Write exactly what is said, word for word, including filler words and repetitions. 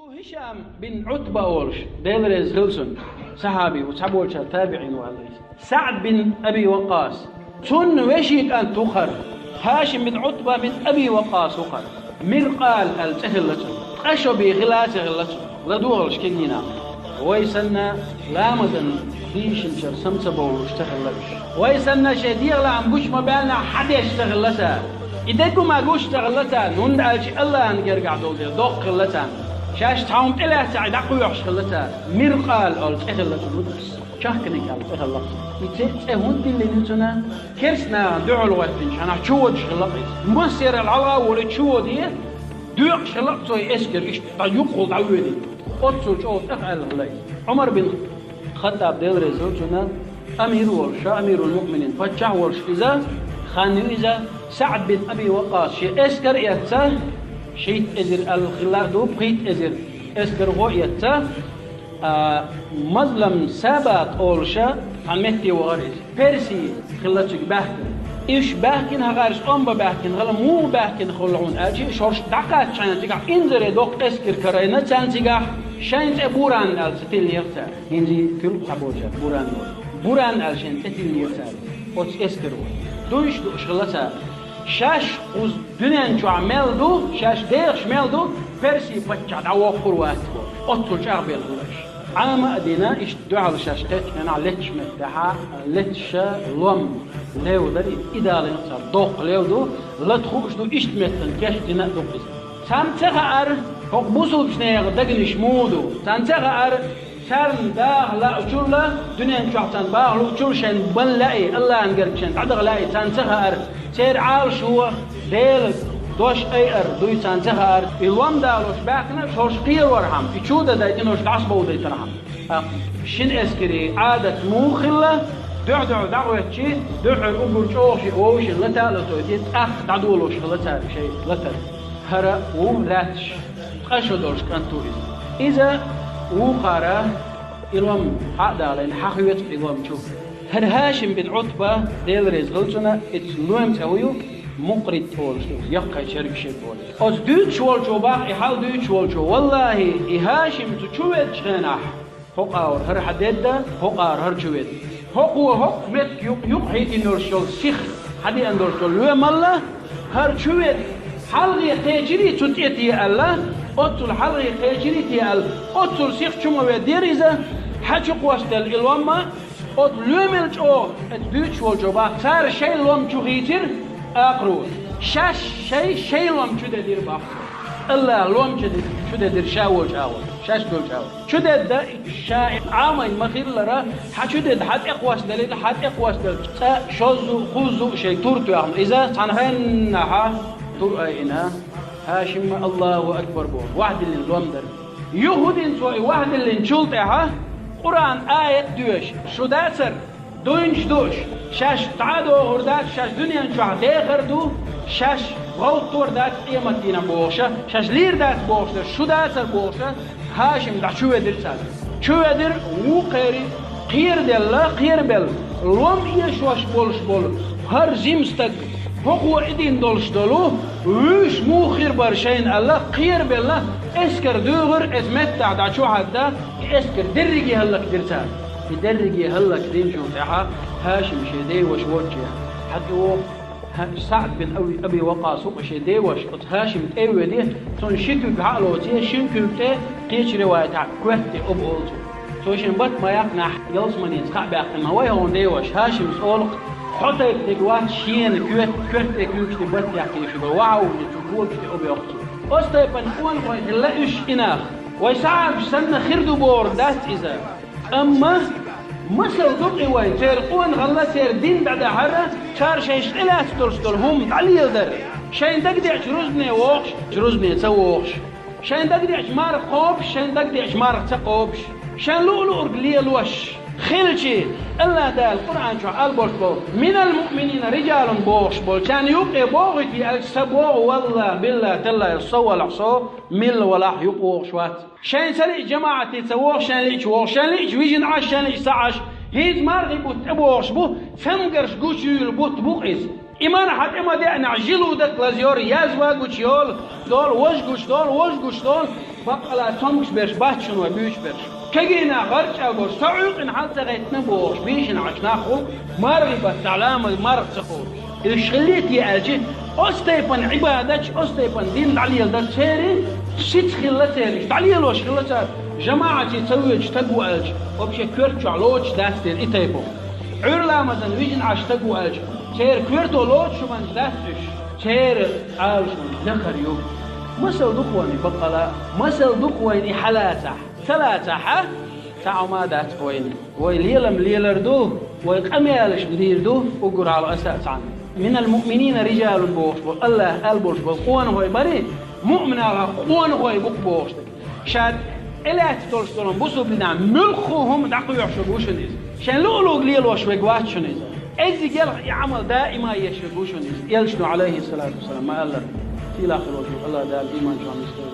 Хишам бин Ӏутба олуш, Дела реза хила цунна, сахьаби ву, цхьаболчара табиӀин ву аьлла иза. СаӀд бин Аби Вакъас. Цунна вешин кӀант ву хӀара. ХӀашим бин Ӏутба бин Аби Вакъас ву хӀара. Миркъал аьлла цӀе хилла цунна. Ткъа шо бен хила а ца хилла цунна. ЛадогӀалаш кегий нах. Вай санна ламазан дийшинчара сам ца бовлуш ца хилла уьш. Вай санна шайн дегӀан лаам гучу ма баьллинехь хьан деш ца хилла цара. И дерг ма гуш ца хилла царна, хӀунда аьлча Аллахьан гергахь долу дела доккха хилла царна. Шаьш цхьа хӀума тӀелаьцна дӀакхоьхьуш хилла цара. Миркъал олу цӀе хилла цунна. Чахканиг аьлла цӀе хилла. И цӀе, цӀе хӀунда диллина цунна? Керста нахана дуьхьал гӀоьттинчу хьанах чу водуш хилла иза. Массеран хьалха а волий чу воде, доькъуш хилла цо и эскар иштта дӀа юккъехула дӀавоьдий. Оццул чӀогӀа тӀехъаьлла хилла иза. Ӏумар бин Хаттаб, Дела реза хила цунна, амир волуш, ша амирул-муъминин, паччахь волуш иза, хан ю иза, СаӀд бин Аби Вакъас шен эскар а эцна, шийтта эзар аьлла хилла а ду, пхийтта эзар эскархо а эцна, а, Мазлам Сабат олуша цхьана метте вахара иза. Перси хилла цига баьхкина. Уьш баьхкина хӀокхаьрца тӀом бан баьхкина хилла, муха баьхкина хилла хьуна аьлча, шаьш дӀакхаччахьана цигахь инзаре доккха эскар карийна царна цигахь, шайн цӀе Буран аьлла ца тиллинера цара. ХӀинца туьллу цхьаболчара Буран олу. Буран аьлла шайн цӀе тиллинера цара. Оцу эскаро. Дуйш дууш хилла цара. Шаьш кхуза дуьнен чохь мел ду, шаьш дехаш мел ду, Персин паччахь дӀавоккхур вац бохуш. Оццул чӀагӀбелла хилла уьш. Ӏама а дина, иштта дуьхьал шаьш кхеччу хенахь летташ меттехь, летташ лом лев дара, и далийна цара доккха лев ду, лата хууш ду, иштта меттана кечдина а ду иза. Царна ца хаьара, хӀокху бусулбачу нехан дегнаш муха ду. Царна ца хаьара, царна даха лаучул а, дуьнен чохь царна баха луучул а шайн бан лаьий, Аллахьан герга шайн дӀадаха лаьий, царна ца хаьара. Церан Ӏалашо, Делан дош айар дуй царна ца хаьара. И лом далош баьхкина, шаьш кхерорхьама, и чу а дадайтина, шаьш дӀасабовдайтархьама. ТӀаккха шина эскарийн Ӏадат муха хилла, дуьхь-дуьхьал дӀагӀоьттича, дуьххьара уггар чӀогӀа шиъ вовшийн лата а латойтий, тӀаккха дӀадолош хилла цара шайн латар. ХӀара ву лаьтташ, ткъа шо долуш кӀант ву иза. Иза вукхара и лом хьа а далийна, хьан хоьцу и лом чу. ХӀара ХӀашим бин Ӏутба, Дела реза хила цунна, иза лоьма цӀе хӀун ю, Мукърит олуш ду, яккхий чергаш ю олу. Оцу дуьйцуш волчо бах, и хьал дуьйцуш волчо: «Валлахи, и ХӀашим цу чу веддачу хенахь, хӀокху агӀор хӀара хьан дедда, хӀокху агӀор хӀара чу ведда. ХӀокхо хӀокху меттиг юкъ-, юкъахьийдина йолуш йолу сих, хьан деана долуш долу лоьмалла, хӀара чу ведда, хьалхе кхечирий цу тӀе те аьлла, оццул хьалхе кхечирий те аьлла, оццул сих чу ма веддера иза, хьан чу кхоссаделла и ломма, оцу лоьмал чӀогӀа», — эцу дуьйцуш волчо бах, цара шайн лом чу хийцира акхаро. Шаьш шайн, шайн лом чу дедира бах. Аллахьа лом чу де-, чу дедира ша волчу агӀор, шаьш долчу агӀор. Чу дедда ша Ӏамийна ма-хиллара, хьан чу дедда, хьан тӀе кхоссаделира, хьан тӀе кхоссаделча цкъа шозза а, кхузза а шайн тур тоьхна. Иза цхьана хеннахьа тур айина, ХӀашимма Аллаху акбар боху, вахдиллина лом дара. Юха хӀун дина цо и вахдиллинчул тӀаьхьа Къуръан аят доьшу, шу дацара, дуйнаш дууш, шаьш дӀа а дохур дац, шаьш дуьнен чохь дехар ду, шаьш гӀовттор дац къематдийнахь бохуша, шаьш лийр дац бохуша, шу дацара бохуша, ХӀашим дӀа чу ведира царна. Чу ведира вукхерий, кхераделла, кхерабелла, лом эшош болуш болу хӀара жима стаг, хӀокхо и дина долуш долу, вуьйш муха хир бара шайна аьлла, кхерабелла, эскар дуьйгӀира, эцу меттахь дӀа чу хьаьдда, и эскар дерриге хӀаллакдира цара. И дерриге хӀаллакдинчул тӀаьхьа ХӀашим шен деваша воцчехь, хьан тӀе вогӀу, СаӀд бин Аби, Аби Вакъас ву-кх шен деваша, оцу ХӀашим тӀе а веде, цунна ши куьг хьа а лоций, шин куьйга тӀе, кхечу риваятехь коьрта тӀе оба олу цо. Цо шен бат ма яккхинехь, ялсаманица кхаъ баьккхина ма вай хьуна деваша, ХӀашимс олу-кх, хьо тайпаниг вац шена коьрта, коьрта тӀе куьйгаш тӀе бат яккхийша бара, ваха а вужий, цу когаш тӀе оба йоккху цо. Оцу тайпана къонахой хилла уьш и нах. Вай сахьабаш санна хир ду бохург дац иза. Амма масал ду-кх и вайн, церан къонахалла, церан дин дӀадахьара, цара шайша тӀелаьцна долуш долу хӀума дӀалеладара. Шайн дагадеача рузбане вогӀуш, рузбане ца вогӀуш. Шайн дагадеача марха кхобуш, шайн дагадеача марха ца кхобуш. Шайн луъу-луург лелош хилча, Аллахь Дала Къуръан чохь алаборш болу: «Минал муъминина риджалун», — бохуш болу. Царна юкъе богӀуьйтий аьлча, ца богӀу, валлахь, биллахь, таллахь, со валахь, со милла валахь юкъа вогӀуш вац. Шайн ца лиъча жамаӀате ца вогӀу, шайн лиъча вогӀу, шайн лиъча вижина Ӏаш, шайн лиъча ца Ӏаш. ХӀинца мархи бутт тӀебогӀуш бу, цамгарш гучуйийла бутт бу-кх иза. И марха тӀе ма деанехь, жилу дакъа лазайора, язва гучуйолу, долу, важа гучу долу, важа гучу долу. Баккъала цомгуш берш бац шуна вай буьйцу берш. Кегий нах гӀарчӀа а гуш, со Ӏуьйкъина хьал ца гӀеттина бохуш, бийшина Ӏаш нах хуьлу, мархи бац цхьа ламаз, марха ца кхочуш. Иза хилла те аьлча, оцу тайпана Ӏибадаташ, оцу тайпана дин дӀалеладар церан сица хилла церан, дӀалелош хилла цара, жамаӀате ца воьдуш стаг ву аьлча, вообще коьрта чохь лоцуш дац дера и тайпа. Ӏуьйра ламазан вижина Ӏаш стаг ву аьлча, церан коьрто лоцуш хӀуманаш дац уьш, церан Ӏалашонаш лакхара ю. Масал ду-кх вайна и баккъала, масал ду-кх вайна и хьалацахь. Ца лацахь, цхьа хӀума дац вайна. Вай лелам лелар ду, вай къамелаш лийр ду, уггар хьалха аса а цхьаьна. «Минал муъминина рижалун», бохуш болу, АллахӀа аьлла болуш болу къонахой бара, муъминех къонахой бу-кх бохуш дерг. Ша тӀелаьцна долуш долу бусулба динехь муьлхха хӀума дӀакхоьхьуш верг ву шуна иза. Шайн луъу-луъург лелош верг вац шуна иза. Эззиг елха и Ӏамал даима еш верг ву шуна иза. Элчано, Ӏалайхиссалату вассалам, ма-аллара: «Сийлахь хир волчу АллахӀ Дала иман чохь нисдойла».